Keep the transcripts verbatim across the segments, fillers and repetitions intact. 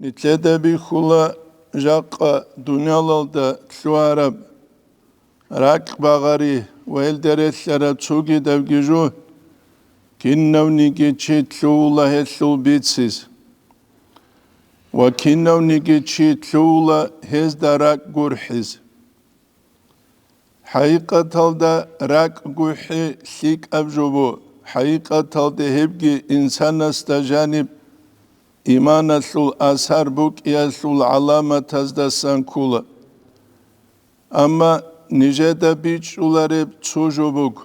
Нилъеда бихьула жакъа дуниялалда лъугьараб ракь багъари ва гьелда релълъараб цогидабги жо, кинавниги чи лъугьула гьелъул бициз ва кинавниги чи лъугьула гьезда ракь гурхӀиз. ХӀакъикъаталда ракӀ гурхӀи лъикӀаб жо бу, хӀакъикъаталда гьебги инсанасда жаниб иманалъул асар букӀиялъул гӀаламатаздасан ккола. Амма нижеда бичӀчӀулареб цо жо буго.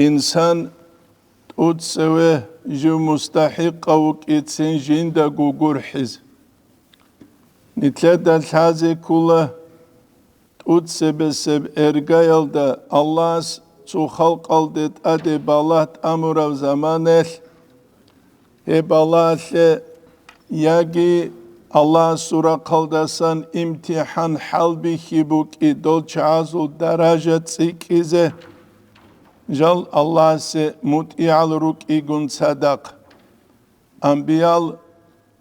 Инсан тӀоцеве жив мустахӀикъав вукӀицин жиндаго гурхӀизе. Нилъеда лъазе ккола тӀоцебесеб эргаялда Аллагьас цо халкъалде тӀаде балагь тӀамураб заманаялъ, гьеб балагьалъе яги Аллагьасул рахъалдасан имтихӀан хӀалбихьи букӀи дол чагӀазул даража цӀикӀкӀизе, жал Аллагьасе мутӀигӀал рукӀигун цадахъ. Амбиял,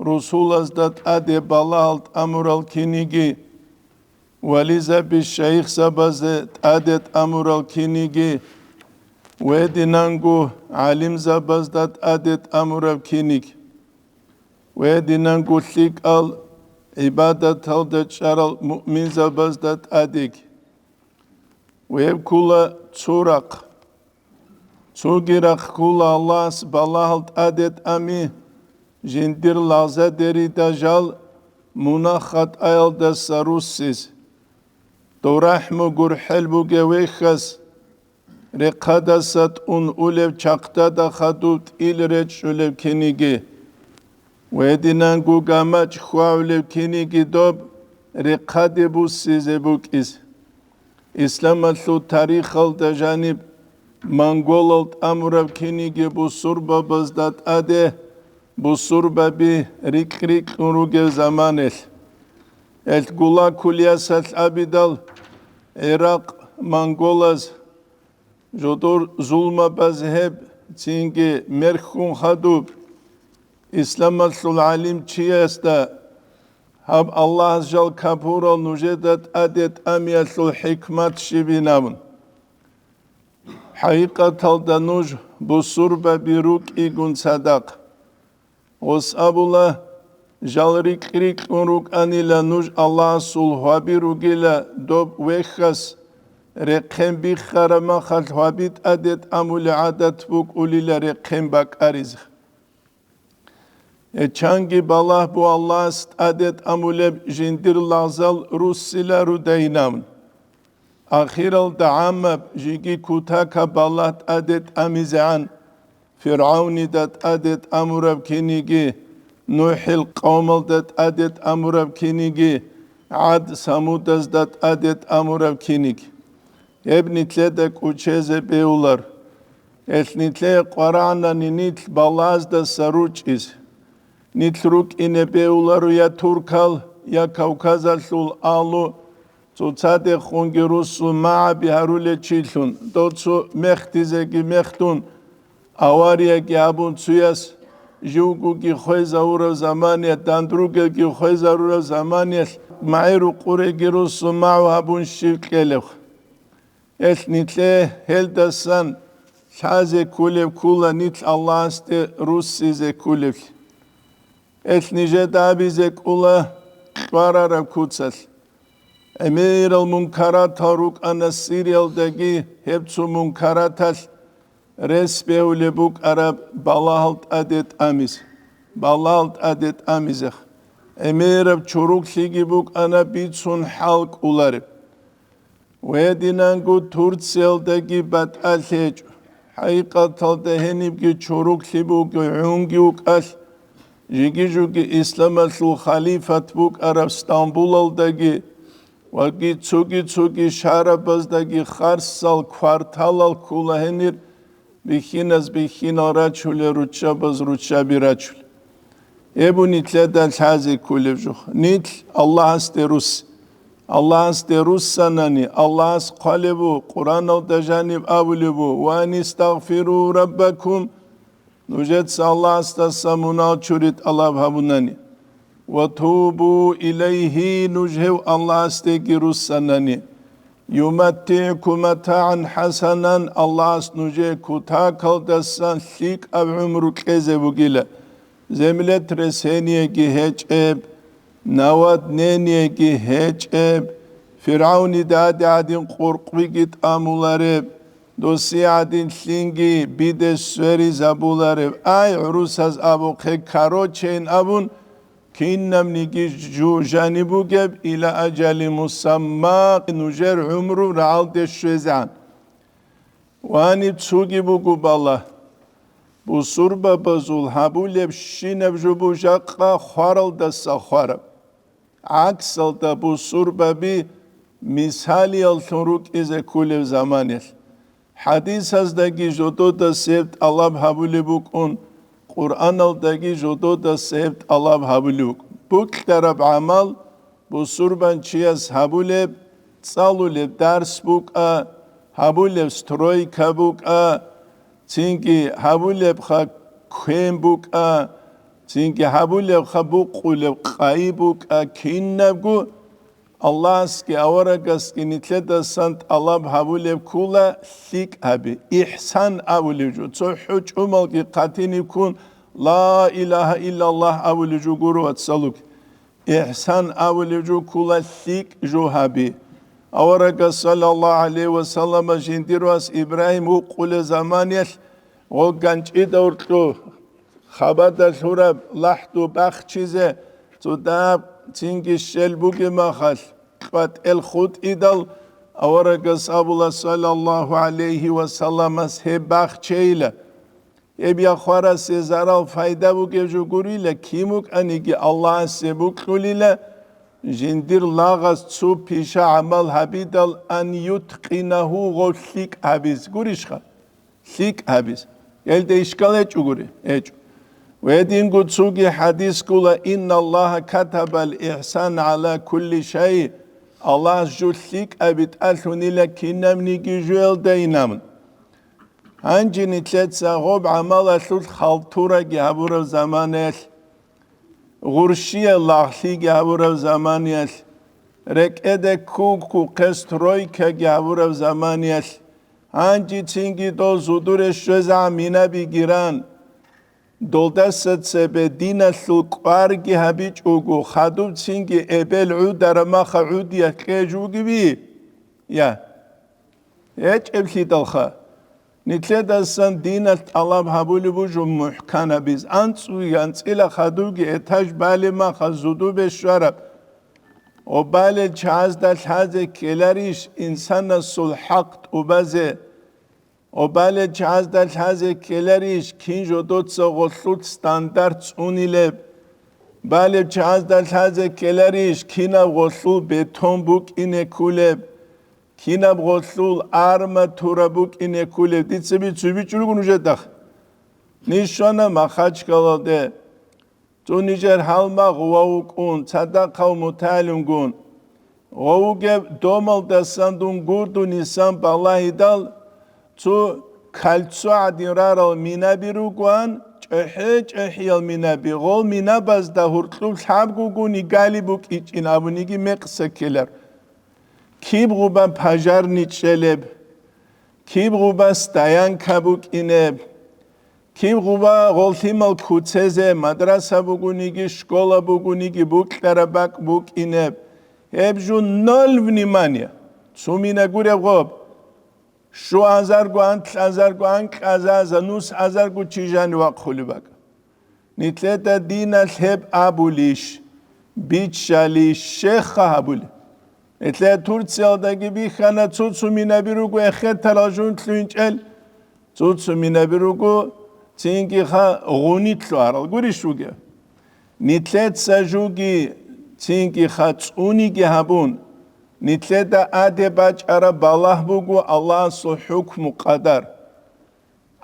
русулазда тӀаде балагьал тӀамурал киниги, вализаби шайихзабазе тӀаде тӀамурал киниги, ва гьединанго гӀалимзабазда тӀаде тӀамураб киниг, ва гьединанго лъикӀал гӀибадаталда чӀарал муъминзабазда тӀадеги. Ва гьеб ккола цо рахъ. Цоги рахъ ккола Аллагьас балагьал тӀаде тӀами, жиндир лагъзадерида жал мунагь-хатӀаялдаса руссиз. Дов рахӀму гурхӀел бугев вехьас, рехъадаса тӀун улев чахъдада хадув тӀил речӀчӀулев киниги, ва гьединанго гамачӀ хьвагӀулев киниги доб рехъаде буссизе букӀиз. Исламалъул тарихалда жаниб монголал тӀамураб киниги бусурбабазда тӀаде бусурбаби рикь-рикьун ругев заманалъ, гьелъ Гулаг кулиясалъ абидал, ГӀиракъ монголаз жодор зулмабаз гьеб цинги мерхьун хадуб, исламалъул гӀалимчиясда гьаб Аллагьас жал капурал нужеда тӀаде тӀамиялъул хӀикмат щибин абун. ХӀакъикъаталда нуж бусурбаби рукӀигун цадахъ. Гъос абула, жал рикь-рикьун рукӀанила нуж Аллагьасул гьваби ругила доб вехьас, рехъен биххараб махалъ гьваби тӀаде тӀамулеб гӀадат букӀулила рехъен бакӀаризе. Гьечанги балагь бу Аллагьас тӀаде тӀамулеб жиндир лагъзал руссила рудайинабун. Ахиралда гӀаммаб жеги кутакаб балагь тӀаде тӀамизегӀан, ФиргӀавнида тӀаде тӀамураб киниги, НухӀил къавмалда тӀаде тӀамураб киниги, ГӀад-Самудазда тӀаде тӀамураб киниги. Гьеб нилъеда кӀучезе бегьулар. Гьелъ нилъее къварагӀанани нилъ балагьаздаса ручӀиз. Нилъ рукӀине бегьуларо я туркал, я Кавказалъул агьлу, цоцадехунги руссун магӀаби гьарулел чилъун, доцу мехдизеги мехлъун, аварияги гьабун цуяс, живгоги хвезавурав заманиялъ, дандругелги хвезарурав заманиялъ, магӀи рукъуреги руссун магӀу гьабун щив кьелев? Гьелъ нилъее гьелдасан лъазе кколеб ккола нилъ Аллагьасде руссизе кколеблъи. Гьелъ нижеда абизе кӀола кьварараб куцалъ. ГӀемерал мункаратал рукӀана Сириялдаги, гьеб цо мункараталъ рес бегьулеб букӀараб балагьал тӀаде тӀамиз, балагьал тӀаде тӀамизех. ГӀемераб чороклъиги букӀана бицун хӀал кӀолареб. Гьединанго Турциялдаги батӀалъи гьечӀо. ХӀакъикъаталда гьенибги чороклъи буго гӀунги вукӀалъ, жиги-жуги исламалъул халифат букӀараб Стамбулалдаги ва цоги-цоги шарабаздаги харсал кварталал ккола гьенир, бихьиназ бихьинал рачулел, руччабаз руччаби рачулел. Гьеб нилъеда лъазе кколеб жо. Нилъ Аллагьасде русс. Аллагьасде руссанани, Аллагьас хъвалеб бу, Къуръаналда жаниб абулеб бу: «Ва анистагъфиру раббакум», нужеца Аллагьасдаса мунагь чури тӀалаб гьабунани. Ва тубу илайгьи, нуж гьев Аллагьасдеги руссанани. ЮматтигӀкум матагӀан хӀасанан, Аллагьас нужее кутакалдасан лъикӀаб гӀумру кьезе бугила. Землетрясениеги гьечӀеб, наводнениеги гьечӀеб, ФиргӀавнида гьадин къуркъбиги тӀамулареб, досие гьадин лъинги биде сверизабулареб. Ай, гӀурусаз абухъе, корочейин абун, кинабниги жу жаниб бугеб, иля ажали мусамма, нужер гӀумру рагӀалде щвезегӀан. Вани цуги буго бала. Бусурбабазул гьабулебщинаб жо буго жакъа хваралдаса хвараб. ГӀаксалда бусурбаби мисалияллъун рукӀизе кколеб заманалъ. ХӀадисаздаги жододаса гьеб тӀалаб гьабулеб букӀун, Къуръаналдаги жододаса гьеб тӀалаб гьабулеб букӀун. Букьараб гӀамал бусурбанчияс гьабулеб, цӀалулеб дарс букӀа, гьабулеб стройка букӀа, цинги гьабулебха квен букӀа, цинги гьабулебха букъулеб къайи букӀа, кинабго Аллагьасги аварагасги нилъедасан тӀалаб гьабулеб ккола лъикӀ гьаби, ихсан абулеб жо. Цо хӀу чӀумалги хъатиниб ккун, Ла илагьа иллаллагь абулеб жо гуро, вацалуг. Ихсан абулеб жо ккола лъикӀ жо гьаби. Аварагас, саллаллагьу гӀалайгьи ва саллама, жиндир вас Ибрагьим вукъулеб заманаялъ, гъо ганчӀида уркьу хабада лъураб лахӀду бахчизе цо дагьаб цинги щел бугеб махалъ, кьватӀел хутӀидал, аварагас абула, саллаллагьу гӀалайгьи ва салламас, гьеб бахчейила. Гьеб я хварасе зарал-пайда бугеб жо гурила, кин вукӀаниги Аллагьасе букьулила, жиндир лагъас цо пиша гӀамал гьабидал, ан юткъинагьу, гъов лъикӀ гьабиз гурищха? ЛъикӀ гьабиз. Гьелда ишкал гьечӀо гури? ГьечӀо. Гьединго цоги хӀадис ккола, инналлагьа катабал ихсан гӀала кулли шай, Аллагьас жо лъикӀаби тӀалъунила кинабниги жоялда инабун. Гьанже нилъеца гъоб гӀамалалъулъ халтураги гьабураб заманаялъ, гъурщиял лагълъиги гьабураб заманаялъ, рекӀеде кку-ккухъе стройкаги гьабураб заманаялъ, гьанжецинги дол зудуре щвезегӀан минабиги ран, долдаса цебе диналъул кӀварги гьабичӀого, хадубцинги эбел гӀудараб маха гӀудиялъ кьеж вугеви? Я. ГьечӀеблъидалха, нилъедасан диналъ тӀалаб гьабулеб буго мухӀканабиз, анцӀуги анцӀила хадубги этаж балеб маха зудубе щвараб. Гъоб балел чагӀазда лъазе ккеларищ инсанасул хӀакъ тӀубазе? Гъоб балел чагӀазда лъазе ккеларищ кин жодоца гъолъул стандарт цӀунилеб? Балел чагӀазда лъазе ккеларищ кинаб гъолъул бетон букӀине ккулеб? Кинаб гъолъул арматура букӀине ккулеб? Дица бицу-, бичӀчӀулгун нужедахъ. Ниж щвана Махачкалалде. Цо нижер гьалма гъов вукӀун, цадахъав мутагӀалимгун. Гъов вугеб домалдасан дун гурдунисан балагьидал, цо кольцо гӀадин рарал минаби ругоан, чӀехӀе-чӀехӀиял минаби. Гъол минабазда гьуркьуб лъабгугуни гали букӀичӀин абуниги мекъса ккелар. Киб гъуба пожарный чӀелеб, киб гъуба стоянка букӀинеб, киб гъуба гъоллъимал куцезе, мадраса бугониги, школа бугониги, букьараб бакӀ букӀинеб, гьеб жо ноль внимания. Цумина гуреб гъоб. Щуазарго, анлъазарго, анкьазаза, нусазарго чи жанив вахъулеб бакӀ. Нилъеда диналъ гьеб абулищ, биччалищ, щеха гьабулеб? Нилъеда Турциялдаги бихьана, цо-цо минаби руго эхетарал жун лъугьинчӀел, цо-цо минаби руго цинги ха гъуни лъугьарал. Гурищ вугев? Нилъеца жуги цинги ха цӀуниги гьабун, нилъеда аде бачӀараб балагь буго Аллагьасул хӀукму-къадар.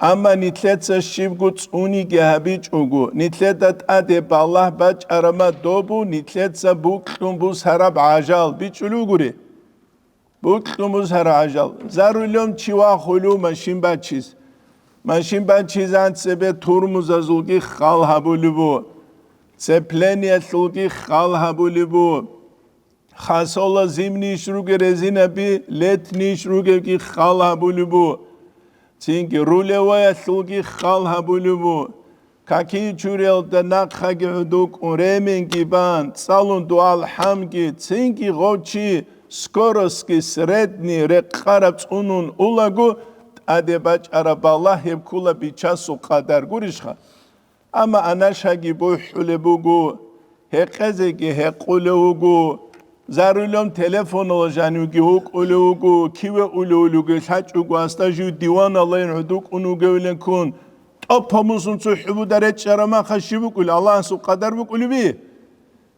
Амма нилъеца щибго цӀуниги гьабичӀого, нилъеда тӀаде балагь бачӀарама добу, нилъеца букьун бусараб гӀажал бичӀчӀулев гури? Букьун бусараб гӀажал. За рулем чи вахулев машин бачиз. Машин бачизан цебе турмузазулги хал гьабулеб бу. Цеплениялъулги хал гьабулеб бу. Хасола зимнийищ ругел резинаби, летнийищ ругевги хал гьабулеб бу. Цинги рулеваялъулги хал гьабулеб бу. Каки чуриялда нахъаги гӀудукӀун, ременги бан, цӀалун дуал хӀамги, цинги гъов чи скоростги средний рекъараб цӀунун улаго, тӀаде бачӀараб балагь гьеб ккула бичасул къадар, гурищха? Амма анашаги бухӀулеб буго, гьекъезеги гьекъулев вуго, зарулем телефонала жанивги вукӀулев вуго, киве улев-улевги лъачӀого, асда жив диваналайин гӀудукӀун вугевилан ккун, тӀопа мусун цо хӀубуда речӀчӀараб маха щиб букӀулеб, Аллагьасул къадар букӀулеби?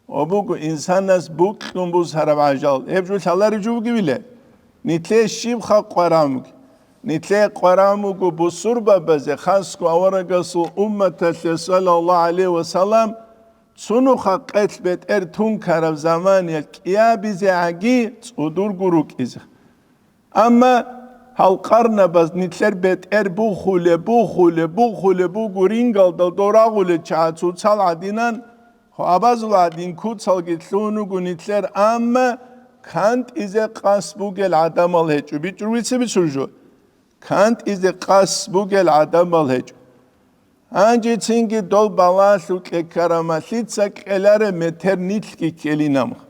Ва буго инсанас букьун бусараб гӀажал, гьеб жо лъалареб жо бугевиле? Нилъее щиб халкъ къварагӀун буго? Нилъее къварагӀун буго бусурбабазе, хасго аварагасул умматалъе, саллаллагьу гӀалайгьи ва саллам, цунуха къелъ бетӀер тункараб заманиялъ кӀиабизегӀаги цӀудурго рукӀизе. Амма гьал къарнабаз нилъер бетӀер бухулеб, бухулеб, бухулеб буго рингалдал дорагъулел чагӀа цоцал гӀадинан, абазул гӀадин куцалги лъун руго нилъер, амма кантӀизе къасд бугел гӀадамал гьечӀо. БичӀчӀур бице бицун жо. КантӀизе къасд бугел гӀадамал гьечӀо. Гьанже цинги дол балагьалъукье ккараб махалъ лъица ккелареб метер нилъги ккелинамха.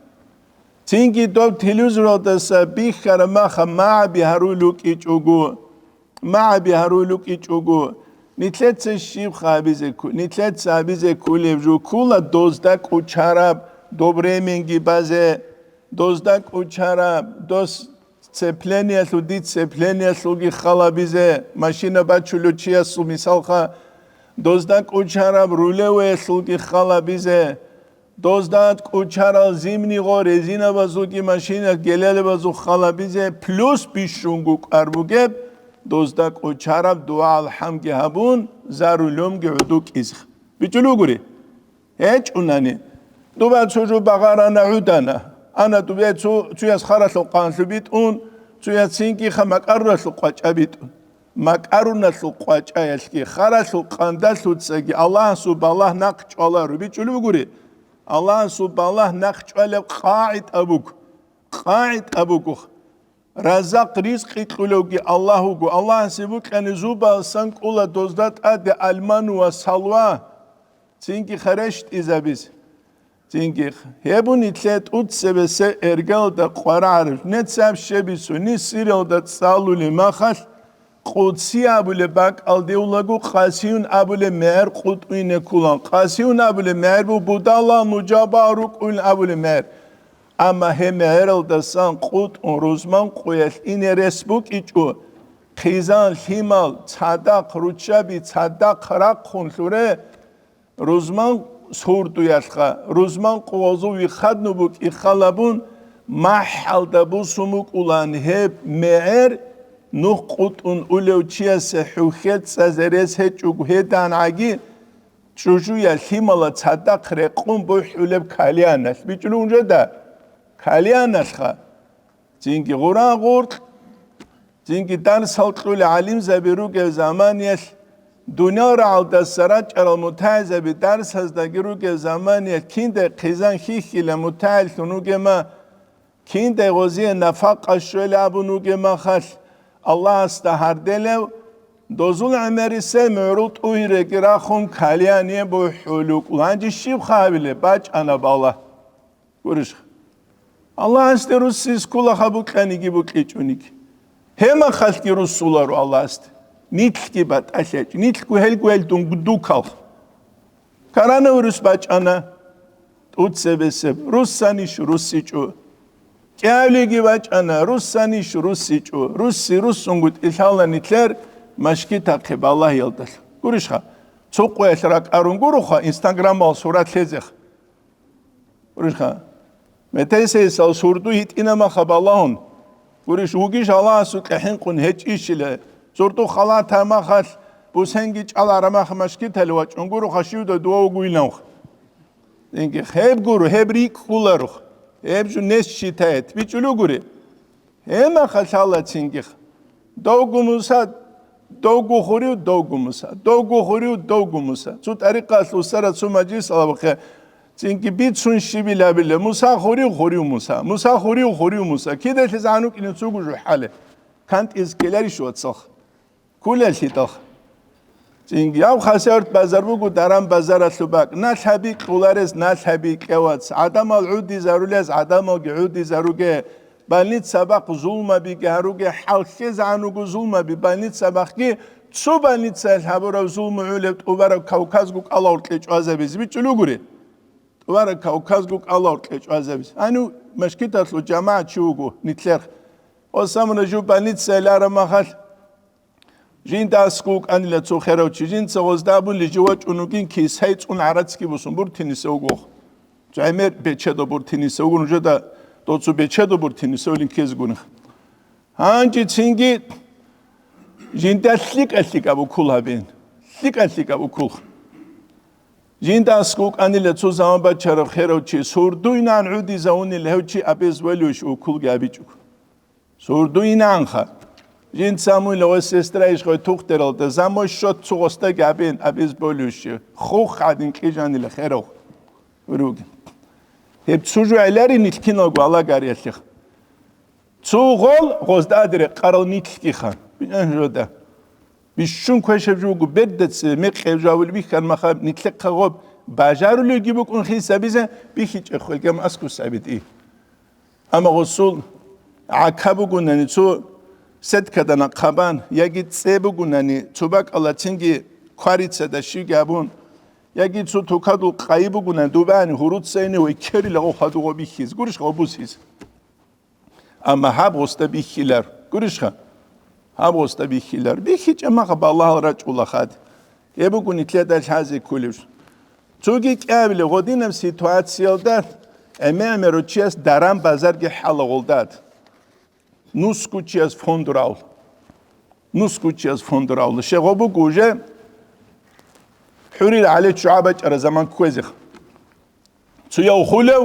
Цинги доб телевизоралдаса бихьараб маха магӀаби гьарулел рукӀичӀого, магӀаби гьарулел рукӀичӀого, нилъеца щибха абизе кку-, нилъеца абизе кколеб жо ккула дозда кӀучараб, доб ременги базе, дозда кӀучараб, дос цеплениялъул, дид цеплениялъулги хал гьабизе, машина бачулев чиясул мисалха, дозда кӀучараб рулеваялъулги хал гьабизе, дозда кӀучарал зимнигъо резинабазулги машина гелелабазул хал гьабизе, плюс бищунго кӀвар бугеб, дозда кӀучараб дугӀа-алхӀамги гьабун, за рулемги гӀуду кӀизеха. БичӀчӀулеб бугури? ГьечӀунани. Дуба цо жо багъарана, гӀудана. Ана дубе цо, цояс харалъул къанлъу битӀун, цояс цинги ха макӀаруналъул къвачӀа битӀун. МакӀаруналъул къвачӀаялъги, харалъул къандалъуцаги Аллагьасул балагь нахъ чӀваларо. БичӀчӀулеб бугури? Аллагьасул балагь нахъ чӀвалеб къагӀида буго. КъагӀида буго. Раззакъ, ризкъи кьулевги Аллагь вуго. Аллагьасе букьани зубалсан кӀула дозда тӀаде алману ва салва, цинги ха рещтӀизабизе. Цинги гьеб нилъее тӀуцебесеб эргалда къварагӀараб, нецаб щебису, нисиралда цӀалулеб махалъ, къудси абулеб бакӀалде улаго, къасиюн абулеб мегӀер къутӀуйне ккулан. Къасиюн абулеб мегӀер бу будала нужаба рукӀуйн абулеб мегӀер. Амма гьеб мегӀералдасан къутӀун рузман къуялъ ине рес букӀичӀо, хъизан, лъимал, цадахъ, руччаби цадахъ рахъун лъуре, рузман сурдуялъха, рузман къугъозул вихъадну букӀи халабун, махӀалда бусун букӀулан гьеб мегӀер, нух къутӀун улев чиясе хӀухье цӀазе рес гьечӀого гьедангӀаги, чӀужуя лъимала цадахъ рекъун бухӀулеб кальяналъ. БичӀчӀулев жеда? Кальяналъха. Цинги гъура гъуркь, цинги дарсал кьулел гӀалимзаби ругел заманиялъ, дуниял рагӀалдаса рачӀарал мутагӀилзаби дарсаздаги ругел заманиялъ, киндай хъизан хьихьила мутагӀиллъун ругема, киндай гъозие нафакъа щвела абун вугеб махалъ, Аллагьасда гьарделев, дозул гӀемерисел мугӀрул тӀугьиреги рахун кальяне бухӀулукӀ. Гьанже щиб хабилеб бачӀана бала? Гурищха? Аллагьасде руссис ккула хабукьаниги букьичӀониги. Гьеб махалъги руссуларо Аллагьасде. Нилъги батӀалъачӀ, нилъго гьелго гьел дун дукалха. Коронавирус бачӀана, тӀуцебесеб, руссанищ руссичӀо. КӀиявлиги бачӀана, руссанищ руссичӀо. Русси руссунгутӀи лъала нилъер машкитахъе балагьиялдалъ. Гурищха, цо къоялъ ракӀарун гуроха, инстаграмал сурат лъезех. Гурищха, метесейсал сурду гьитӀина маха балагьун. Гурищ, вугищ Аллагьасукьа хӀинкъун гьечӀищила, сурду халата махалъ, бусенги чӀалара мах машкитали вачӀун гуроха, щивда дова вугуйиланха. Инги, гьеб гуро, гьеб рикӀкӀуларо, гьеб жо нес считает, бичӀчӀулев гури. Гьеб махалъ лъала цинги. Довго Муса Довго хурив, довго Муса, довго хурив, довго Муса. Цо тӀарикъалъ усара цо мажлис алабухъе, цинги бицун щибил абиле: «Муса хурив, хурив Муса, Муса хурив, хурив Муса». Кидалъе загӀан вукӀине цугу жухӀале. КантӀиз ккеларищ вацалха? Кколелъидалха. Цинги, гьав Хасавюрт базар буго даран базаралъуб бакӀ. Налъаби кьоларез налъаби кьевац. ГӀадамал гӀудизарулез гӀадамалги гӀудизаруге. Больница бахъ зулмабиги гьаруге, хӀалхьезагӀан руго зулмаби больница бахъги, цо больницаялъ гьабураб зулму гӀолеб тӀубараб Кавказго кӀалал кьечӀвазабизе бичӀчӀулугури. ТӀубараб Кавказго кӀалал кьечӀвазабизе. Гьанив мажгиталъул жамагӀат чи вуго, нилъер. Гъосамуна жив больницаялъ араб махалъ, жинда аскӀов вукӀанила цо херав чи, жинца гъозда абун лижи вачӀун вугин, кисай цӀун гӀарацги босун, буртиниса вугох. Цо гӀемер бечедо буртиниса вугун, жеда доцу бечедо буртиниса вулин ккезгуна. Гьанже цинги жинда лъикӀа-лъикӀаб укол гьабин. ЛъикӀа-лъикӀаб укол. Жинда аскӀов вукӀанила цо заман бачараб херав чи, сурдуйнан гӀудизавунила гьев чи абез валиуш уколги абичӀого. Сурдуйнанха. Жинца муйла гъой сестра иш гъой тухтералда, замой щот цо гъостаги абен, абез болюще. Хух гӀадин кьижанила херав ругин. Гьеб цо жо гӀелари нилъ киналго алагариялъех. Цо гъол гъозда адире къарал нилъгиха. Бинан жода. Бищун квешаб жо вуго, бердаца мекъев жавулеб бихьан маха нилъехъа гъоб бажарулевги букӀун хисабизе бихьичӀеб хвелгам аскус абитӀи. Амма гъосул гӀака бугунани цо сеткада нахъабан, яги цӀе бугунани цо бакӀалацинги кварицада щиги абун, яги цо тукадул къайи бугунани дубани гьуруцайни ва ккерила гъо хадугъо бихьиз, гурищ гъо бусиз. Амма гьаб гъосда бихьилар, гурищха? Гьаб гъосда бихьилар. БихьичӀеб маха балагьал рачӀула хад. Гьеб буго нилъеда лъазе кколеб. Цоги кӀиабилеб гъодинаб ситуациялда гӀеме-гӀемерав чияс даран базарги хӀалагъулдад. Нусгу чияс фонд равл. Нусгу чияс фонд равл. Щегъо буго уже хӀурил гӀали ччугӀа бачӀара заман кквезех. Цуяв хулев,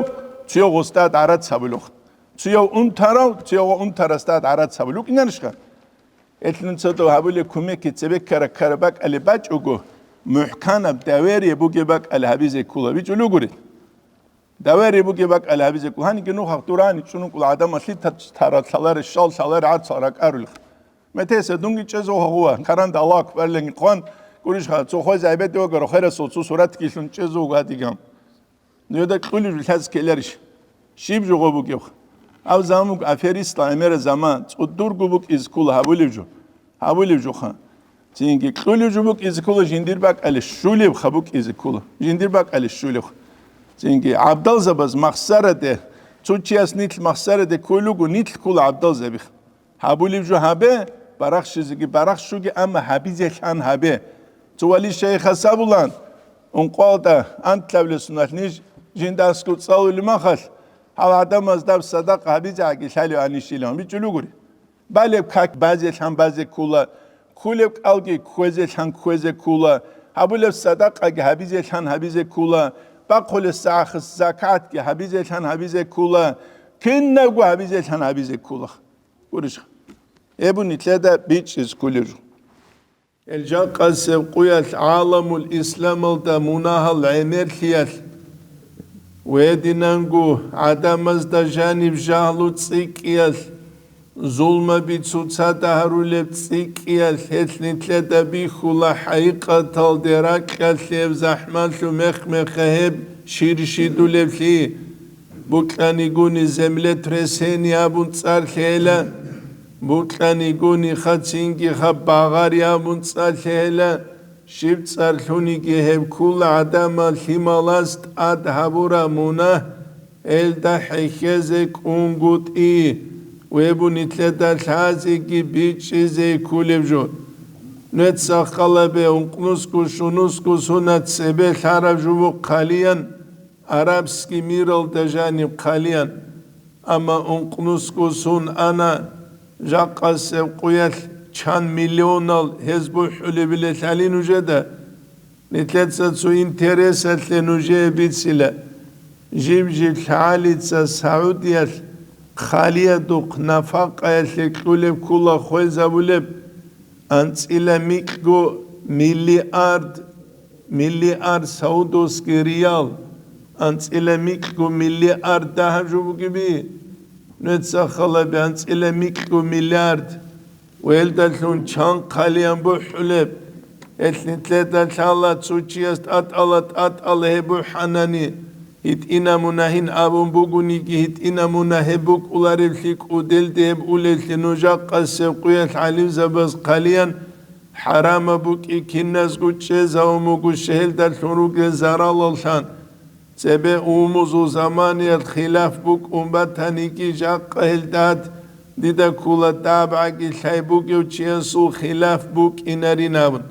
цуяв гъостад гӀарац гьабулев. Цуяв унтарав, цуяв унтарасдад гӀарац гьабулев. ВукӀинарищха? Гьелъ нуца дов гьабулеб кумекги цебе ккара-ккара бакӀалеб бачӀого, мухӀканаб доверие бугеб бакӀалеб гьабизе ккола. БичӀулугури. Доверие бугеб бакӀалеб гьабизе ккола. Гьаниги нухахъ дурани чӀун вукӀула гӀадамалъи та-, тара лъаларе, щал лъаларе гӀацал ракӀарулехъ. Метеса дунги чӀезул гьагъула, каранда Аллагь акбарилан хъван, гурищха, цо хвезе гӀебеде вагаро херасул цо суратги лъун чӀезул гьадиган. Нужеда кьулеб жо лъазе ккеларищ? Щиб жо гъо бугеб? Гьав заман буго аферистал гӀемера заман, цӀудурго букӀизе ккола гьабулеб жо. Гьабулеб жоха. Цинги кьулеб жо букӀизе ккола жиндир бакӀалде щулебха букӀизе ккола. Жиндир бакӀалде щулебха. Цинги гӀабдалзабаз махсараде, цо чияс нилъ махсараде кколего, нилъ ккола гӀабдалзабих. Гьабулеб жо гьабе, барахщизеги барахщуге, амма гьабизе лъан гьабе. Цо вали шайихас абулан, ункъоялда антлъабилеб соналъ ниж жинда аскӀов цӀалулеб махалъ, гьал гӀадамазда садакъа гьабизегӀаги лъалев гьанищилан бичӀчӀулугури. Балеб как базе лъан базе ккола, кколеб кӀалги кквезе лъан кквезе ккола, гьабулеб садакъаги гьабизе лъан гьабизе ккола, бахъулеб сахӀ-, закатги гьабизе лъан гьабизе ккола, кинабго гьабизе лъан гьабизе ккола. Гурищха? Гьеб нилъеда бичӀчӀизе кколеб жо. Гьел жакъасеб къуялъ гӀаламул исламалда мунагьал гӀемерлъиялъ, гьединанго гӀадамазда жаниб жагьлу цӀикӀкӀиялъ, зулмаби цоцазда гьарулеб цӀикӀкӀиялъ гьелъ нилъеда бихьула хӀакъикъаталде ракьалъе гьеб захӀмалъу мех-меха гьеб щирщидулеблъи. Букьанигони землетрясение абун цӀар лъела, букьанигони хацинги хаб багъари абун цӀар лъела, щиб цӀар лъуниги гьеб ккола гӀадамал лъималас тӀад гьабураб мунагь, гьелда хӀехьезе кӀунгутӀи, гьеб нилъеда лъазеги бичӀчӀизе кколеб жо. Нуца халабе ункънусго щунусго сунат цебе лъараб жо буго хъалиян, арабский миралда жаниб хъалиян, амма ункънусго сун ана, жакъасеб къуялъ чан миллионал гьез бухӀулебилелъали нужеда, нилъеца цо интересалъе нужее бицила, жиб-жиб лъагӀалица Саудиялъ хъалиядухъ нафакъаялъе кьулеб ккола хвезабулеб, анцӀила микьго миллиард, миллиард саудовский реал, анцӀила микьго миллиард дагьаб жо бугеби? Нуца халаби анцӀила микьго миллиард. Ва гьелдалъун чан хъалиян бухӀулеб? Гьелъ нилъеда лъала цо чияс тӀатӀала-тӀатӀала гьеб бухӀанани, гьитӀина мунагьин абун бугониги, гьитӀина мунагь гьеб букӀуларевлъи кӀуделде гьеб улевлъи, нуж жакъасеб къуялъ гӀалимзабаз хъалиян хӀарамаб букӀи киназго чӀезавун буго, щегьелдалъун ругел заралаллъан. Цебе умумузул заманиялъ хилаф букӀун батаниги, жакъа гьелдад дида ккола, тӀабгӀаги лъай бугев чиясул хилаф букӀинарин абун.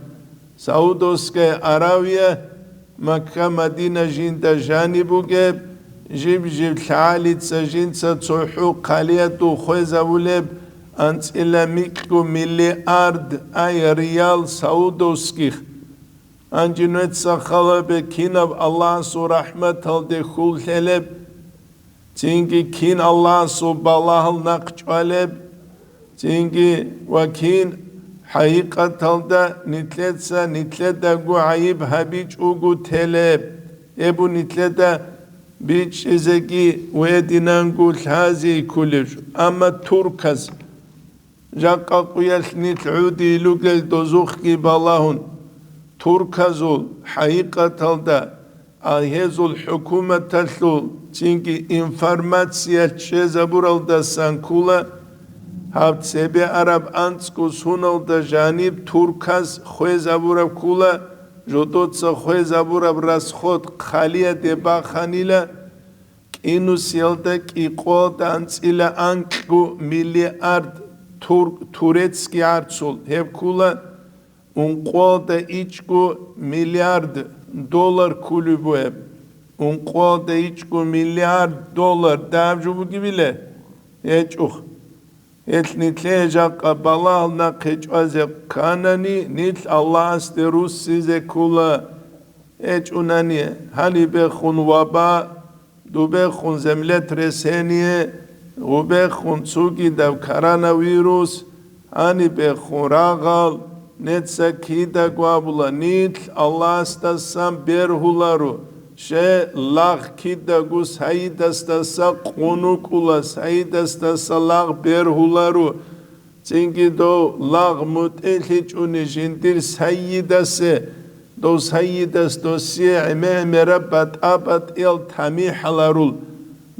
Саудовская Аравия, Макка-Мадина жинда жаниб бугеб, жиб-жиб лъагӀалица жинца цохӀо хъалиядул хвезабулеб анцӀила микьго миллиард ай реал саудовских. Гьанже нуца халабе кинаб Аллагьасул рахӀматалде хьул лъелеб, цинги кин Аллагьасул балагьал нахъ чӀвалеб, цинги ва кин хӀакъикъаталда нилъеца нилъедаго гӀайиб гьабичӀого телеб, гьеб нилъеда бичӀчӀизеги гьединанго лъазе кколеб жо. Амма турказ, жакъа къуялъ нилъ гӀуди илугел дозухъги балагьун, турказул хӀакъикъаталда, а гьезул хӀукуматалъул цинги информация чӀезабуралдасан ккола, гьаб цебе араб анцӀго суналда жаниб турказ хвезабураб ккола, жодоца хвезабураб расход хъалияде баханила, кӀинусиялда кӀикъоялда анцӀила анкьго миллиард тур-, турецкий гӀарцул, гьеб ккола ункъоялда ичӀго миллиард доллар кколеб бугеб. Ункъоялда ичӀго миллиард доллар дагьаб жо бугебила? ГьечӀо. Гьелъ нилъее жакъа балагьал нахъе чӀвазе кканани, нилъ Аллагьасде руссизе ккола. ГьечӀунани гьанибехун ваба, дубехун землетрясение, гъубехун цугидаб коронавирус, гьанибехун рагъал, неца кидаго абула, нилъ Аллагьасдасан бергьуларо, Ще, лагъ кидаго сайидасдаса къунукъула, сайидасдаса лагъ бергьуларо. Цинги дов лагъ мутӀигӀлъичӀони жиндир сайидасе, дов сайидас досие гӀемер-гӀемераб батӀа-батӀиял тамихӀал гьарул.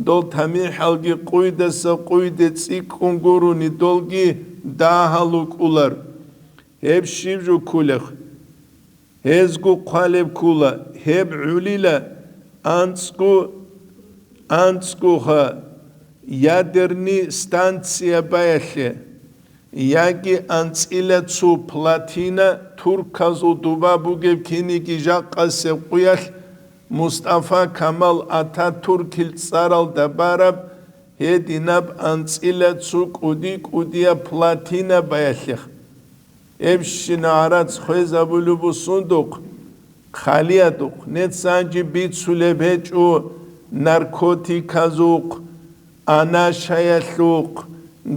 Дол тамихӀалги къуйдаса къуйде цӀикӀкӀун гурони долги дагьал рукӀулар. Гьеб щиб жо кколеб? Гьезго хъвалеб ккола, гьеб гӀолила анцӀго, анцӀгоха ядерный станция баялъе, яги анцӀила цо плотина турказул дуба бугеб киниги жакъасеб къуялъ Мустафа Камал Ататуркил цӀаралда бараб гьединаб анцӀила цо кӀуди-кӀудияб плотина баялъех. Эбщина гӀарац хвезабулеб буго сундухъ, хъалиядухъ, нецанги бицулеб гьечӀо наркотиказухъ, анашаялъухъ,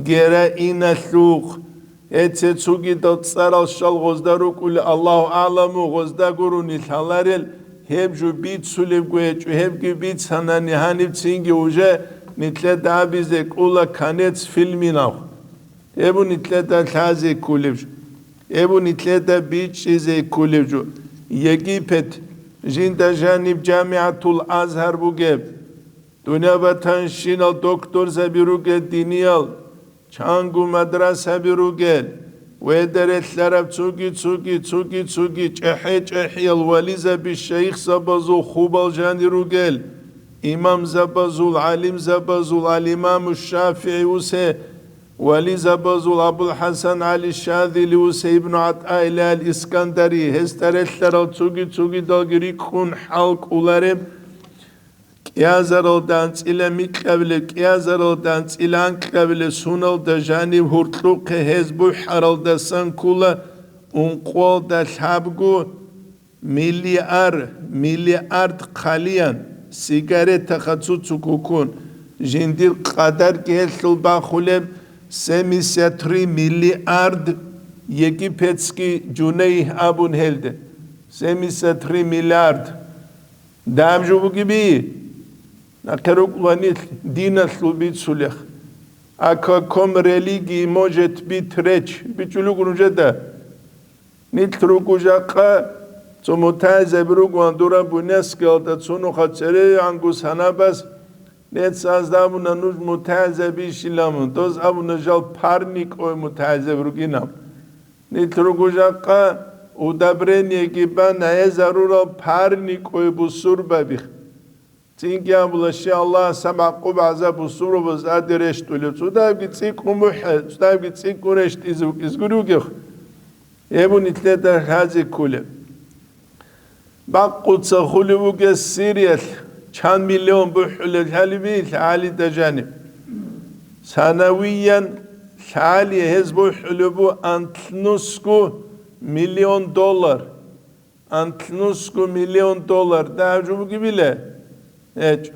героиналъухъ. Гьеце цогидал цӀарал щал гъозда рукӀули, Аллагьу агӀламу, гъозда гурони лъаларел, гьеб жо бицулебго гьечӀо, гьебги бицанани гьанибцинги уже нилъеда абизе кӀола конец фильминал. Гьеб нилъеда лъазе кколеб жо. Гьеб нилъеда бичӀчӀизе кколеб жо. Египет, жинда жаниб ЖамигӀатул Азгьар бугеб, дунья батанщинал докторзаби ругел диниял, чанго мадрасаби ругел, ведарелъараб цуги-цуги, цуги-цуги чӀехӀе-чӀехӀиял вализаби, шайихзабазул хубал жанир ругел, имамзабазул, гӀалимзабазул, ал-Имаму ШафигӀи усе, вализабазул Абул-ХӀасан ГӀали Шазили усе, Ибну ГӀатӀаилла ал-Искандари, гьесда релълъарал цуги-цугидалги рикӀкӀун хӀал кӀолареб, кӀиазаралда анцӀила микьабилеб, кӀиазаралда анцӀила анкьабилеб суналда жаниб гьоркьохъе гьез бухӀаралдасан ккола ункъоялда лъабго миллиар-, миллиард хъалиян, сигаретаха цуцукукун, жиндир къадарги гьелъул бахулеб семьдесят три миллиард Египетский жунейх абун гьелде, семьдесят три миллиард. Дагьаб жо бугеби? Нахъе рукӀула нилъ диналъул бицулех. О каком религии может быть речь? БичӀулев гурун жеда. Нилъ руго жакъа, цо мутагӀилзаби ругоан дураб буйнескалда цо нуха церегӀанго санабаз, нецаз абуна нуж мутагӀилзабийищилан, доз абуна жал парникӀой мутагӀилзаби ругинаб. Нилъ руго жакъа удобрениеги бан гӀезарурал парникӀой бусурбабих. Цинги абула, щай Аллагьас гьаб гӀакъуба-гӀазаб бусурбабаз тӀаде рещтӀулев, цӀудабги цӀикӀкӀун бухӀе, цӀудабги цӀикӀкӀун рещтӀизе вукӀиз гуревгех. Гьеб нилъеда лъазе кколеб. Бакъуца хулев вугес Сириялъ чан миллион бухӀулеб лъалеб лъагӀалида жаниб. Санавиян лъагӀали гьез бухӀулеб бу анлънусго миллион доллар. Анлънусго миллион доллар дагьаб жо бугебила? ГьечӀо.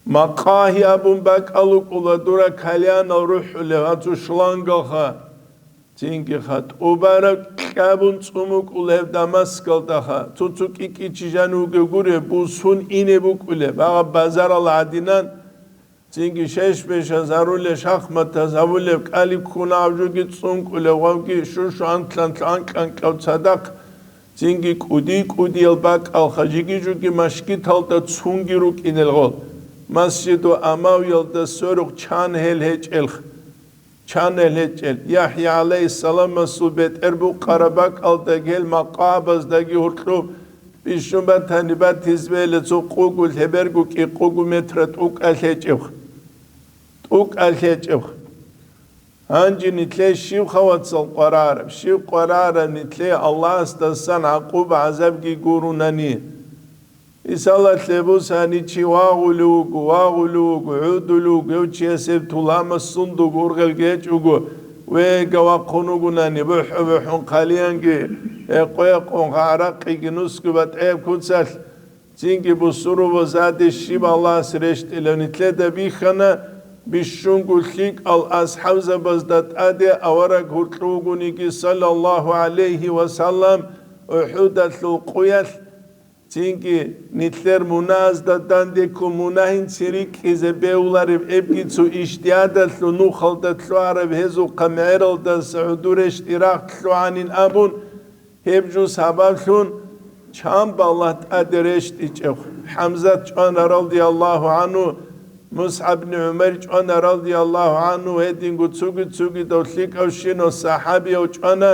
Макъагьи абун бакӀал рукӀула дура кальянал рухӀулев, гьацу шлангалха, цинги ха тӀубараб кьабун цӀун букӀула гьеб Дамаскалдаха, цо-цо кӀи-кӀи чи жанив вугев гуре, бусун ине букӀулеб, агъаб базарал гӀадинан, цинги шеш-бешаз гьарулел, шахматаз гьавулеб, кӀали ккун абжуги цӀункӀулев, гъавги щушу анлъанлъу анкь-анкьав цадахъ, цинги кӀуди-кӀудиял бакӀалха, жиги-жуги машгиталда цунги рукӀинел гъол, Масжиду Амавиялда сверухъ чан гьел гьечӀелха. Чан гьел гьечӀел, ЯхӀя гӀалайгьиссаламасул бетӀер букъараб бакӀалдаги гьел макъабаздаги гьоркьоб бищун батани, батиз бегьила цо къугу лъеберго кӀикъугу метра тӀукӀалъ гьечӀебха. ТӀукӀалъ гьечӀебха. Гьанже нилъее щибха, вацал, къварараб? Щиб къварараб нилъее Аллагьасдасан гӀакъуба-гӀазабги гурунани? Мисалалъе бусани, чи вагъулев вуго, вагъулев вуго, гӀодулев вуго, гьев чияс гьеб туламас сундуго ургъел гьечӀого, вега вахъун вугонани, бухӀу-бухӀун хъалиянги, гьекъо-гьекъон гӀаракъиги нусго батӀияб куцалъ, цинги бусурбабазда щиб Аллагьас рещтӀилев нилъеда бихьана, бищунго лъикӀал асхӀабзабазда тӀаде авараг гьоркьов вугониги, саллаллагьу гӀалайгьи ва саллам, УхӀудалъул къуялъ, цинги нилъер мунагьазда дандеккун мунагьинцин рикӀкӀизе бегьулареб эбги цо ижтигьадалъул нухалда лъугӀараб гьезухъа мегӀералдаса гӀодор рещтӀи рагъ лъугӀанин абун, гьеб жо сабаблъун чан балагь тӀаде рещтӀичӀеб. ХӀамзат чӀвана, радияллагьу гӀангьу, МусгӀаб ибн ГӀумайр чӀвана, радияллагьу гӀангьу, гьединго цуги-цугидав лъикӀавщинав сахӀабияв чӀвана.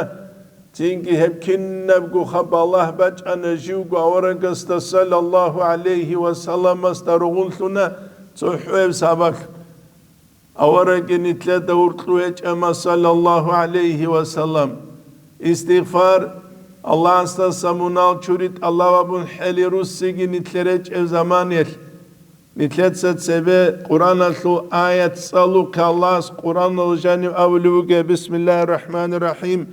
Цинги гьеб кинабго хаб балагь бачӀана, живго аварагасда, саллаллагьу гӀалайгьи ва салламасда ругъунлъуна цохӀояб сабаблъун. Аварагги нилъеда гьоркьов гьечӀама, саллаллагьу гӀалайгьи ва саллам. Истигъфар, Аллагьасдаса мунагьал чури тӀалаб гьабун хӀели руссиги нилъер гьечӀеб заманаялъ. Нилъеца цебе Къуръаналъул аят цӀалухъе. Аллагьас Къуръаналда жаниб абулеб буго: «Бисмиллагьир рахӀманир рахӀим.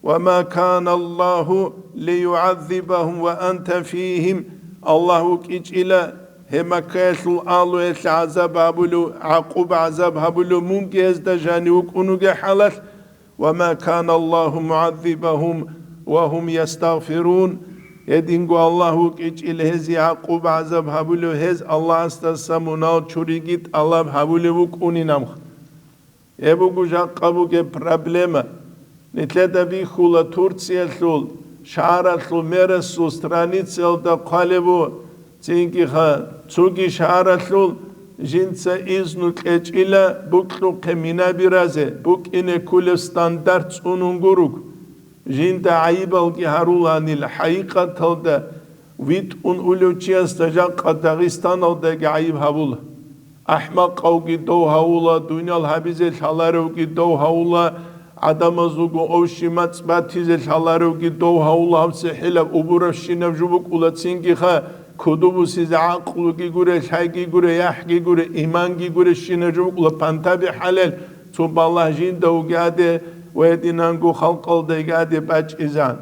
Ва ма кана Аллагьу лиюгӀаззибагьум ва анта фигьим». Аллагь вукӀичӀила гьеб Маккаялъул агьлуялъе гӀазаб гьабулев, гӀакъуба-гӀазаб гьабулев мунги гьезда жанив вукӀун вугеб хӀалалъ, «Ва ма кана Аллагьу мугӀаззибагьум ва гьум ястагъфирун». Гьединго Аллагь вукӀичӀила гьезие гӀакъуба-гӀазаб гьабулев, гьез Аллагьасдаса мунагьал чуриги тӀалаб гьабулев вукӀунин абха. Гьеб буго жакъа бугеб проблема. Нилъеда бихьула Турциялъул шагьаралъул мэрасул страницаялда хъвалеб бу, цинги ха, цоги шагьаралъул жинца изну кьечӀила букьухъе мина биразе, букӀине кколеб стандарт цӀунун гуруг. Жинда гӀайибалги гьаруланил, хӀакъикъаталда витӀун улев чиясда жакъа Дагъистаналдаги гӀайиб гьабула. АхӀмакъавги дов гьавула, дунял гьабизе лъаларевги дов гьавула, гӀадамазулго овщи-мацӀ батизе лъаларевги дов гьавула, гьаб цехӀилаб убурабщинаб жо букӀула цинги ха, кодобусизе гӀакълуги гуре, лъайги гуре, яхӀги гуре, иманги гуре, щинаб жо букӀула пантаби хӀалел, цо балагь жинда вугеаде ва гьединанго халкъалда йигеаде бачӀизан.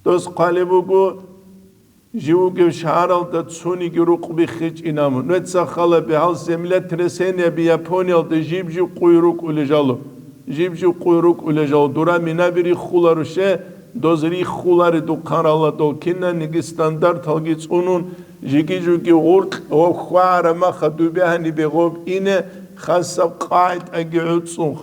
Дос хъвалеб буго, жив вугев шагьаралда цониги рукъ биххичӀин абун. Нуеца хала бе, гьал землетрясениеби Япониялда жиб-жиб къуй рукӀулел жало. Жиб-жиб къуй рукӀулел жал дура минаби риххуларуше, доз риххулари духъарала дол кинаниги стандарталги цӀунун, жиги-жуги гъуркь ва хвагӀара маха дубегьани бегъоб ине, хасаб къагӀитӀаги гӀуцӀцӀун.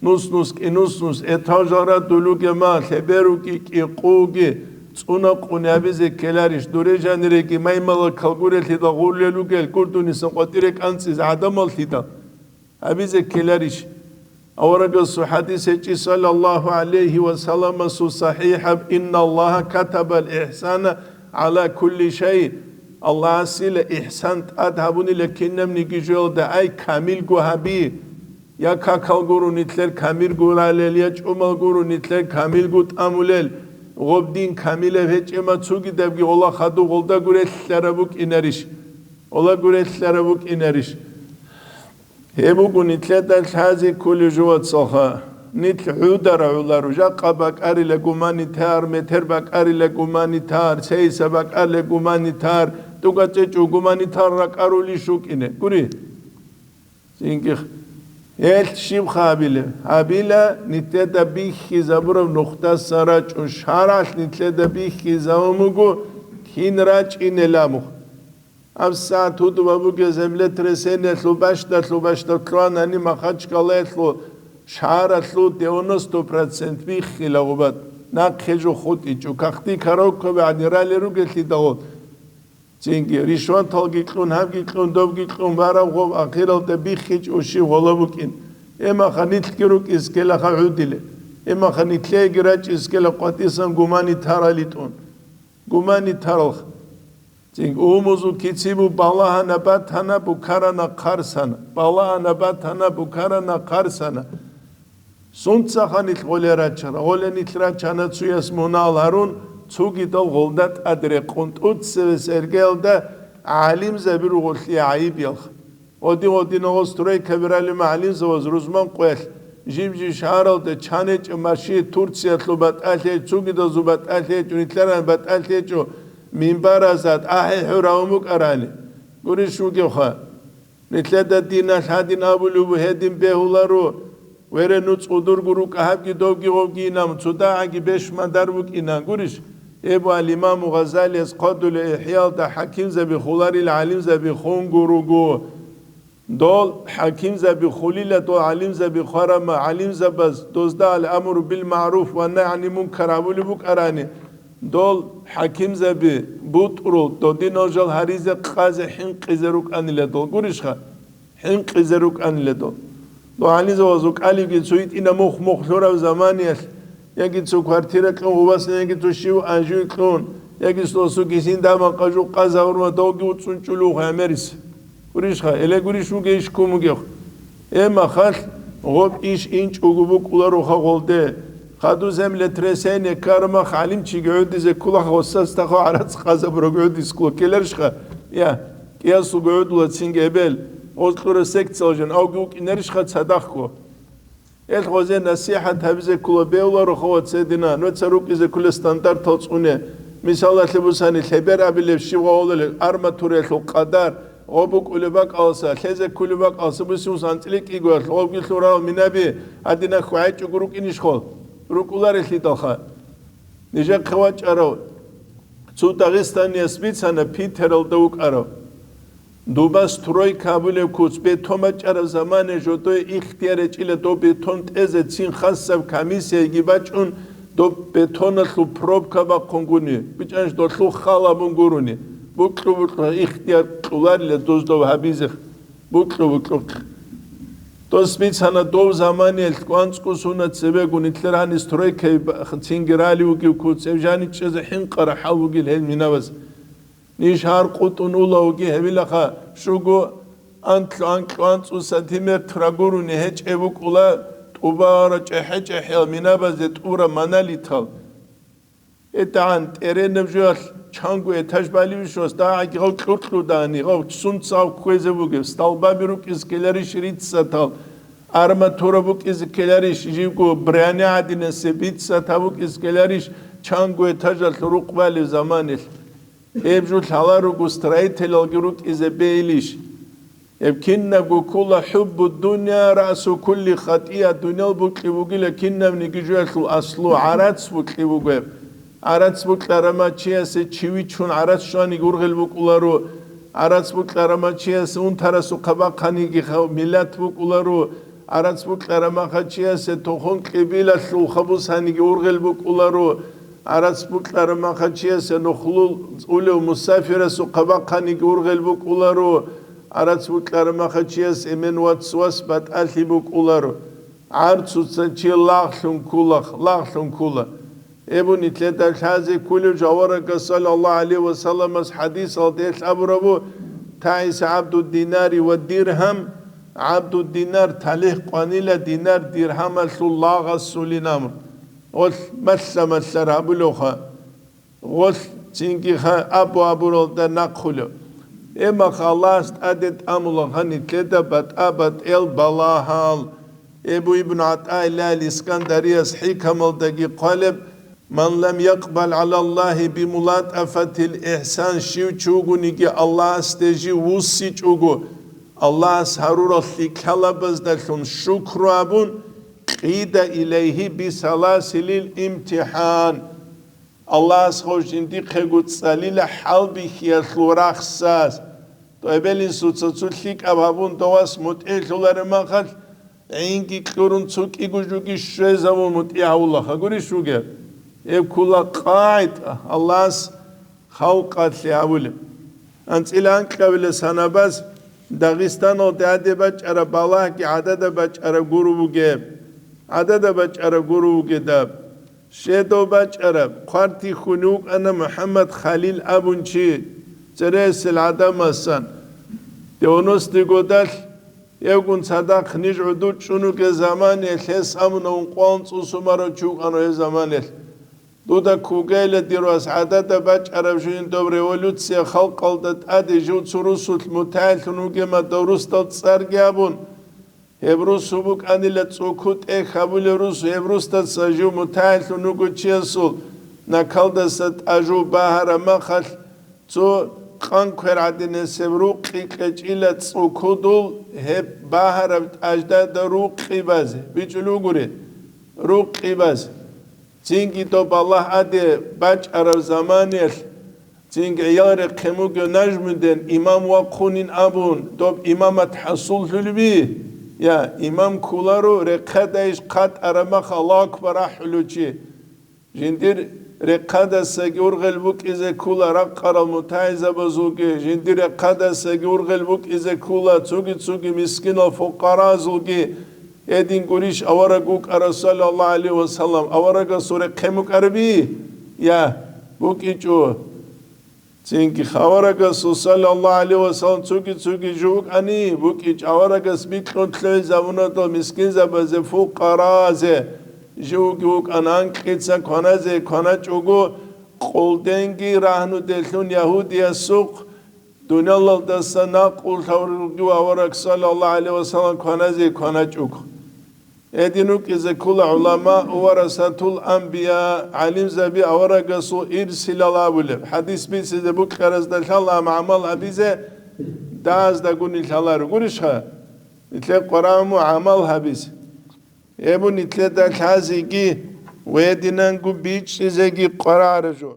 Нус-нус кӀи нус-нус, этажалра дулугема, лъеберуги кӀикъуги, цӀуна къуни гьабизе ккеларищ, дуре жаниреги маймала калгурелъидал гъурлел ругел гурдунисан къватӀире кӀанцӀизе гӀадамаллъидал гьабизе ккеларищ? Аварагасул хӀадис гьечӀи, саллаллагьу гӀалайгьи ва салламасул сахӀихӀаб: «Инналлагьа катабал ихӀсана гӀала кулли шай». Аллагьасила ихӀсан тӀад гьабунила кинабниги жоялда, ай, камилго гьаби. Я какал гуро нилъер камил гуралел, я чӀумал гуро нилъер камилго тӀамулел. Гъоб дин камилаб гьечӀема цугидабги гъола хадуб гъолда гурелъараб букӀинарищ? Гъола гурелъараб букӀинарищ? Гьеб буго нилъеда лъазе кколев жо, вацалха. Нилъ гӀударагӀуларо, жакъа бакӀарила гуманитар, метер бакӀарила гуманитар, сейса бакӀарила гуманитар, тӀугацӀечӀо гуманитар ракӀарулищ рукӀине. Гури? Цинги гьелъ щиб гьабила? Гьабила, нилъеда бихьизабураб нухдасан рачӀун, шаргӀалъ нилъеда бихьизабун буго, кин рачӀинел абухъ. ГьабсагӀат гьудуба бугеб землетрясениялъул бащдалъул бащдаб лъугьанани Махачкалаялъул шагьаралъул девяносто процент биххила гъубат, нахъе жо хутӀичӀо, кахти каравккаби гӀадин ралел ругелъидал. Цинги ришваталги кьун, гьабги кьун, добги кьун, бараб гъоб ахиралда биххичӀо щив гъола букӀин. Эмаха нилъги рукӀискелаха гӀудиле. Эмаха нилъеги рачӀискела къватӀисан гуманитарали тӀун. Гуманитаралха. Цинги умузул кицибу балагьана батана букарана хъарсана. Балагьана батана букарана хъарсана. Сунцаха нилъ гъоле рачара, гъоле нилъ рачана цуяс мунагьал гьарун, цугидал гъолда тӀад рекъун, тӀуцеве сергеялда гӀалимзаби ругъулъи гӀайиб ялха. Гъодин-гъодинагъо стройкаби ралима гӀалимзаваз рузман къоялъ, жиб-жиб шагьаралда чан гьечӀеб маши Турциялъул батӀалъи гьечӀо, цугидазул батӀалъи гьечӀо, нилъеран батӀалъи гьечӀо, минбаразда тӀахӀи хӀуравун букӀарани. Гурищ вугевха? Нилъеда диналъ гьадин абулеб буго, гьедин бегьуларо, вере нуц удурго рукӀа гьабги довги гъовги инан, цо дагӀаги беш мадар букӀинан гурищ? Гьеб ва Имаму Гъазалияс хъодулев ИхӀяалда хӀакимзаби хуларил гӀалимзаби хун гуруго. Дол хӀакимзаби хулила, дол гӀалимзаби хварама, гӀалимзабаз дозда ал-амру бил-магӀруф ва нагь гӀанил мункар абулеб букӀарани, дол хӀакимзаби бутӀрул, додинал жал гьаризе-къазе хӀинкъизе рукӀанила дол гурищха? ХӀинкъизе рукӀанила дол. Дол гӀалимзабаз вукӀалевги цо гьитӀина мухъ-мухъ лъурав заманиялъ, яги цо квартира кьун гъубасан, яги цо щив анжуй кьун, яги сосуги син даман къажу къаза гьурма довги уцӀцӀун чӀулув гӀемерис. Гурищха, эле гурищ вугейищ ккун вугев? Э, махалъ, гъоб иш инчӀого букӀулароха гъолде. Хаду землетрясение ккармах гӀалимчиги гӀодизе ккулаха, гъосасдахъо гӀарац къазабураб гӀодиз ккула ккеларищха? Я, кӀиясулго гӀодула цинги эбел, гъоз кьура секциял жан авги вукӀинарищха цадахъго? Эл гъозе насихӀат гьабизе ккула бегьуларо хават цедина, нуца рукӀизе ккула стандартал цӀуне. Мисалалъе бусани, лъебер абилеб щиб гъавулел арматураялъул къадар, гъоб букӀулеб бакӀалса, лъезе ккулеб бакӀалса, бусиус анцӀила кӀигоялъ гъобги лъурал минаби гьадина хьвагӀичӀого рукӀинищ хол? РукӀуларелъидалха. Нижехъе вачӀарав цо дагъистанияс бицана Питералда вукӀарав. Дуба стройка абулеб куц, бетон бачӀараб замана жодое ихтияр гьечӀила доб бетон тӀезе, цин хасаб комиссияги бачӀун, доб бетоналъул пробка бахъунгуни, бичӀанщ долъул хал абун гурони, букьу-букьу ихтияр кьуларила дуздав гьабизе, букьу-букьу. Дос бицана дов заманиялъ кӀванцӀго суна цебего нилъер гьаниб стройкаби ба-, цинги рали вугев куц, гьеб жани чӀезе хӀинкъараб хӀал вугил гьел минабаз. Ниж гьар къутӀун улавги гьевилаха, щуго анкьу-анкьу анцӀу сантиметр гурони гьечӀеб букӀула, тӀубара чӀехӀе-чӀехӀел минабазе тӀура монолитал. ГьедигӀан тӀеренаб жоялъ чанго этаж балевищ ва дагӀаги гъав кьуркьудани, гъав сунцав кквезе бугеб, столбаби рукӀизе ккеларищ риццатал, арматура букӀизе ккеларищ, живго броня гӀадинасе биццатаб букӀизе ккеларищ, чанго этажалъ рукъ балеб заманалъ. Гьеб жо лъала руго строителалги рукӀизе бегьилищ? Гьеб кинабго ккола: «ХӀуббу дунья раъсу кулли хатӀия», дуниял букьи бугила кинабниги жоялъул аслу, гӀарац букьи буго гьеб. ГӀарац букьарама чиясе чи вичун гӀарац щваниги ургъел букӀуларо, гӀарац букьарама чиясе унтарасухъа бахъаниги ха-, миллат букӀуларо, гӀарац букьарама чиясе тохун кьибилалъул хабусаниги ургъел букӀуларо, гӀарац букьарама чиясе нухлул улев мусафирасухъа бахъаниги ургъел букӀуларо, гӀарац букьарама чияс эмен вацвас батӀалъи букӀуларо. ГӀарцуца чи лагълъун ккула, лагълъун ккула. Эбу нилъеда лъазе кколев жо аварагас саллаллагьу гӀалайгьи ва салламас хӀадисалда гьелъ абурабу: «ТагӀиса гӀабду динари ва диргьам», гӀабду динар талихӀ къванила динар диргьамалъул лагъасулин амру. Гъолъ малъа-малъар гьабулевха. Гъолъ цинги ха-, абу-абуралда нахъулев. Эмаха Аллагьас тӀаде тӀамула ха нилъеда батӀа-батӀел балагьал. Эбу Ибн ГӀатӀаиллагьил Искандарияс хӀикамалдаги хъвалеб: «Ман лам якъбал гӀалаллагьи бимулатӀафатил ихсан», щив чи вугониги Аллагьасде жив вуссичӀого, Аллагьас гьарурал лъикӀлъалабаздалъун шукру абун, «кьида илайгьи бисаласилил имтихӀан». Аллагьас гъов жиндихъего цӀалила хӀалбихьиялъул рахсаз. ТӀайбелин суца цо лъикӀаб гьабун довас мутӀигӀлъулареб махалъ, гӀинги кьурун цо кӀиго жуги щвезавун мутӀигӀ гьавулаха гурищ вугеб? Гьеб ккула къагӀида Аллагьас халкъалъе гьавулеб. АнцӀила анкьабилеб санабаз Дагъистаналде гьаде бачӀараб балагьги гӀадада бачӀараб гуро бугеб. ГӀадада бачӀараб гуро бугедаб. Щедав бачӀараб, хъвартихьун вукӀана МухӀаммад Халил абун чи, цересел гӀадамасан. Девяностый годалъ, гьевгун цадахъ ниж гӀодов чӀун вугеб заманаялъ гьес абуна ункъоялда цӀусун барав чи вукӀана гьеб заманаялъ. Дуда ккугейила дир вас гӀадада бачӀараб жугьин доб революция халкъалда тӀаде жив цо русулъ мутагӀиллъун вугема дов русдал цӀарги абун. Гьеб русу букӀанила цӀукутӀе хабулев русу, гьеб русдаса жив мутагӀиллъун вуго чиясул накалдаса тӀажу багьараб махалъ, цо къан квер гӀадинесеб рукъи кьечӀила цӀукудул гьеб багьараб тӀаждада рукъи базе, бичӀчӀулев гури, рукъи базе. Цинги доб Аллагь гьаде бачӀараб заманиялъ, цинги гӀиял рехъе мугев Нажмудин имам вахъунин абун, доб имамат хӀасуллъулеби? Я, имам кколаро, рехъадайищ хъатӀараб мах Аллагьу акбар ахӀулев чи. Жиндир рехъадасаги ургъел букӀизе ккола ракъарал мутагӀилзабазулги, жиндир рехъадасаги ургъел букӀизе ккола цоги-цоги мискинал фукъаразулги. Гьедин гурищ авараг вукӀарав, саллаллагьу гӀалайгьи ва саллам, аварагасул рехъе мукӀараби? Я, букӀичӀо. Цинги аварагасул, саллаллагьу гӀалайгьи ва саллам, цоги-цоги жо вукӀани, букӀичӀ аварагас бикьун лъугӀизабуна дол мискинзабазе, фукъаразе. Живги вукӀана анкьица кваназе кваначӀого, къулденги рагьнуделъун ягьудиясухъ, дуниялалдаса накъулъ гьавурги авараг, саллаллагьу гӀалайгьи ва саллам, кваназе кваначӀого. Гьедин рукӀизе ккола гӀулама, варасатул анбия, гӀалимзаби аварагасул ирсилал абулеб. ХӀадис бицизе букӀаразда лъала, амма гӀамал гьабизе дагьазда гуни лъаларо. Гурищха? Нилъер къварагӀуму гӀамал гьабизе. Гьеб нилъеда лъазеги ва гьединанго бичӀчӀизеги къварагӀара жо.